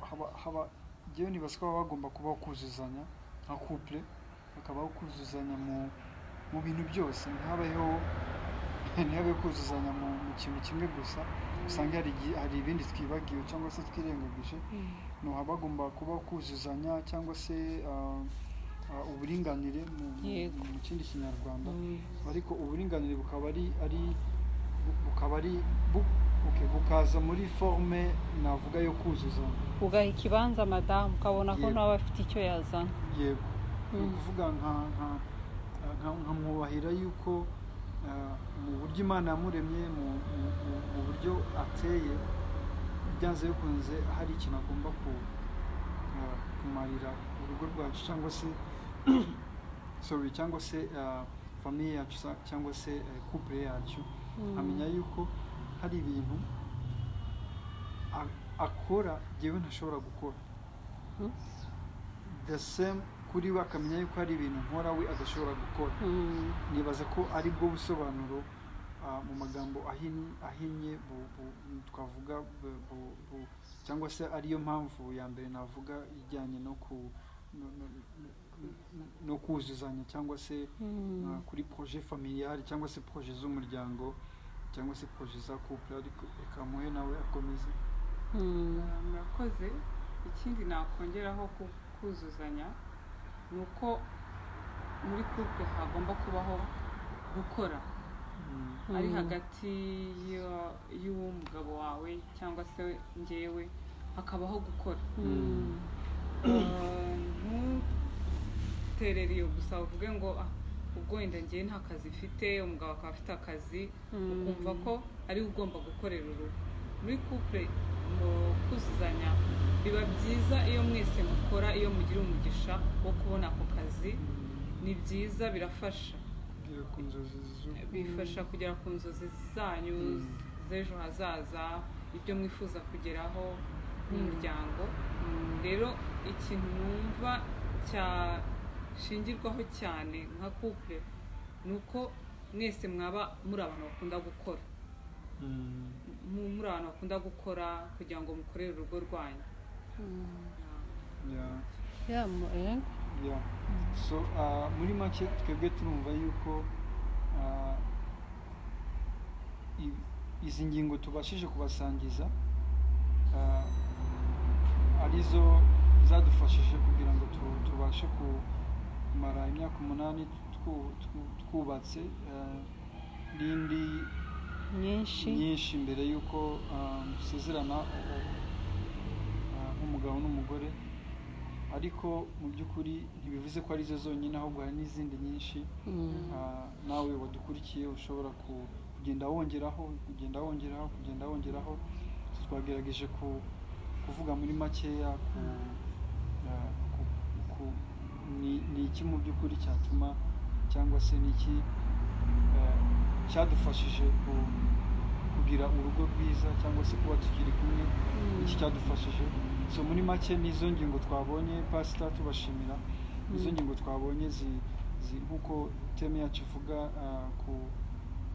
haba njyewe nibaza ko baba bagomba kubaho kuzuzanya nka couple, hakabaho kuzuzanya mu bintu byose, ntihabeho kuzuzanya mu kintu kimwe gusa, usanga hari ibindi twibagiwe cyangwa se twirengagije. No haba hagomba kubaho kuzuzanya cyangwa se uburinganire mu kindi Kinyarwanda. Ariko uburinganire bukaba ari bukaba ari okay, bukaza muri forme navuga yo kuzuzanya. Ugaha ikibanza madamu, ukabona ko nawe afite icyo yazana. Yego, ni ukuvuga nkamwubahira yuko mu buryo Imana yamuremye, mu buryo ateye, byanze bikunze hari ikintu agomba kumarira urugo rwacu cyangwa se, sorry, cyangwa se famille yacu cyangwa se couple yacu. Amenya yuko hari ibintu akora jyewe ntashobora gukora. The same kuri we, akamenya yuko hari ibintu nkora we adashobora gukora. Nibaza ko ari bwo busobanuro mu magambo ahinnye twavuga cyangwa se ariyo mpamvu ya mbere navuga ijyanye no kuzuzanya cyangwa se kuri projet familial cyangwa se projet z'umuryango cyangwa se projet za couple. Ariko reka muhe nawe akomeze. Murakoze. Ikindi nakongeraho ku kuzuzanya ni uko muri couple hagomba kubaho gukora, ari hagati y'umugabo wawe cyangwa se njyewe, hakabaho gukora. Ntuterere iyo gusa uvuge ngo: "Ah, ubwo wenda njyewe nta kazi mfite," umugabo akaba afite akazi, ukumva ko ari we ugomba gukorera urugo. Muri couple, mu kuzuzanya, biba byiza iyo mwese mukora, iyo mugira umugisha wo kubona ako kazi, ni byiza, birafasha. Kugera ku nzozi Bifasha kugera ku nzozi zanyu z'ejo hazaza, ibyo mwifuza kugeraho nk'umuryango. Rero ikintu numva cyashingirwaho cyane nka couple ni uko mwese mwaba muri abantu bakunda gukora, muri abantu bakunda gukora kugira ngo mukorere urugo rwanyu. Yeah, Yeah. So muri make twebwe turumva yuko izi ngingo tubashije kubasangiza arizo zadufashije kugira ngo tubashe kumara imyaka 8 twubatse, n'indi myinshi. Myinshi mbere y'uko dusezerana nk'umugabo n'umugore. Ariko mu by'ukuri ntibivuze ko arizo zonyine, ahubwo hari n'izindi nyinshi. Nawe wadukurikiye ushobora kugenda wongeraho, kugenda wongeraho, kugenda wongeraho. Twagerageje kuvuga muri makeya ku ni iki mu by'ukuri cyatuma cyangwa se ni iki cyadufashije kugira urugo rwiza cyangwa se kuba tukiri kumwe, iki cyadufashije. So muri make nizo ngingo twabonye. Pasita, tubashimira. Nizo ngingo twabonye nk'uko thème yacu ivuga,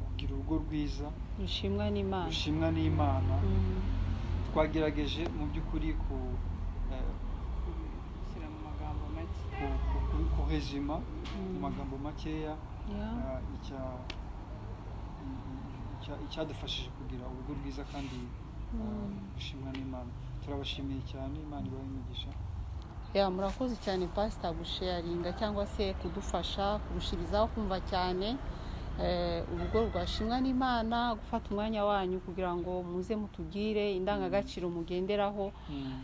kugira urugo rwiza rushimwa n'Imana. Rushimwa n'Imana. Twagerageje mu by'ukuri Kubishyira mu magambo make. Kurésuma mu magambo makeya icyadufashije kugira urugo rwiza kandi rushimwa n'Imana. Turabashimiye cyane, Imana ibahe imigisha. Yeah, murakoze cyane pasita gusharinga cyangwa se kudufasha kurushirizaho kumva cyane urugo rwashimwa n'Imana, gufata umwanya wanyu kugira ngo muze mutubwire indangagaciro mugenderaho,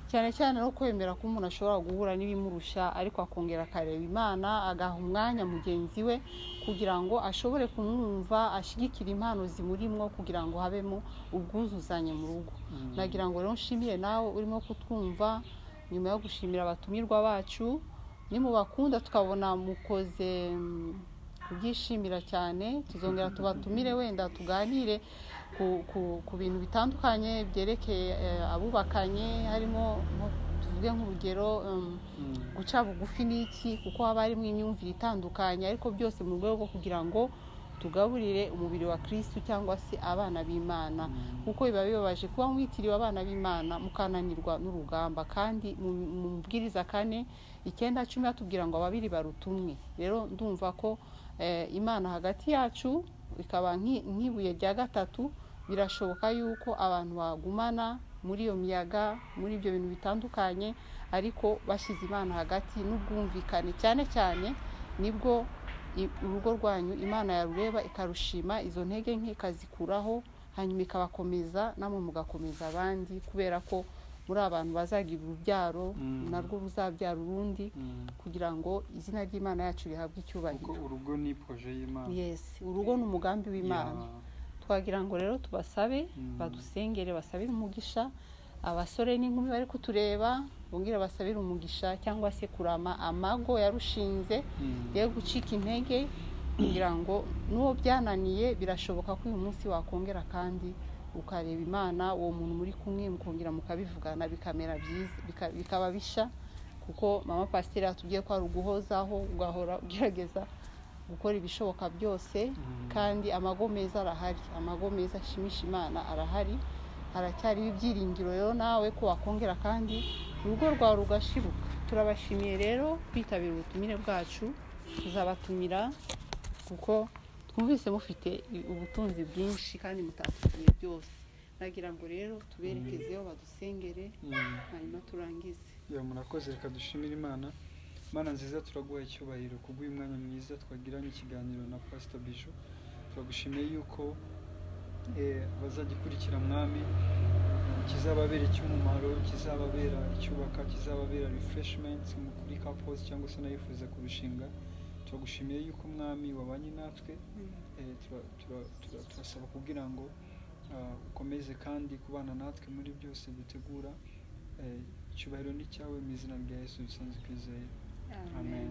cyane cyane no kwemera ko umuntu ashobora guhura n'ibimurusha, ariko akongera akareba Imana, agaha umwanya mugenzi we kugira ngo ashobore kumwumva, ashyigikire impano zimurimwo kugira ngo habemo ubwuzuzanye mu rugo. Nagira ngo rero nshimire nawe urimo kutwumva. Nyuma yo gushimira abatumirwa bacu, nimubakunda tukabona mukoze Kubyishimira cyane. Tuzongera tubatumire, wenda tuganire ku bintu bitandukanye byerekeye abubakanye, harimo tuvuge nk'urugero guca bugufi n'iki, kuko haba harimo imyumvire itandukanye, ariko byose mu rwego rwo kugira ngo tugaburire umubiri wa Kirisitu cyangwa se abana b'Imana, kuko biba bibabaje kuba mwitiriwe abana b'Imana mukananirwa n'urugamba. Kandi mu Mubwiriza 4:9-10 batubwira ngo ababiri baruta umwe. Rero ndumva ko Imana hagati yacu ikaba nk'ibuye rya gatatu, birashoboka yuko abantu bagumana muri iyo miyaga, muri ibyo bintu bitandukanye, ariko bashyize Imana hagati n'ubwumvikane cyane cyane, nibwo urugo rwanyu Imana yarureba ikarushima, izo ntege nke ikazikuraho, hanyuma ikabakomeza, namwe mugakomeza abandi, kubera ko muri abantu bazagira urubyaro, narwo ruzabyara urundi, kugira ngo izina ry'Imana yacu rihabwe icyubahiro. Kuko urugo ni projet y'Imana. Yes, urugo ni umugambi w'Imana. Twagira ngo rero tubasabe badusengere, basabire umugisha abasore n'inkumi bari kutureba, bongere basabire umugisha cyangwa se kurama amago yarushinze, ye gucika intege, kugira ngo n'uwo byananiye birashoboka ko uyu munsi wakongera kandi ukareba Imana, uwo muntu muri kumwe mukongera mukabivugana, bikamera byiza, bikaba bisha, kuko mama pasiteri atubwiye ko ari uguhozaho, ugahora ugerageza gukora ibishoboka byose. Kandi amago meza arahari, amago meza ashimisha Imana arahari, haracyariho ibyiringiro rero nawe ko wakongera kandi urugo rwawe rugashibuka. Turabashimiye rero kwitabira ubutumire bwacu. Tuzabatumira kuko twumvise mufite ubutunzi bwinshi kandi mutatubwiye byose. Nagira ngo rero tuberekezeho badusengere, hanyuma turangize. Ya, murakoze. Reka dushimire Imana. Mana nziza, turaguha icyubahiro kubw'uyu mwanya mwiza twagiranye ikiganiro na Pastor Bijou. Turagushimiye yuko bazagikurikira, Mwami, kizababera icy'umumaro, kizababera icyubaka, kizababera refreshment kuri couples cyangwa se n'abifuza kurushinga. Turagushimiye yuko, Mwami, wabanye natwe. Turasaba kugira ngo ukomeze kandi kubana natwe muri byose dutegura. Icyubahiro ni cyawe, mu izina rya Yesu dusanzwe twizeye, amen.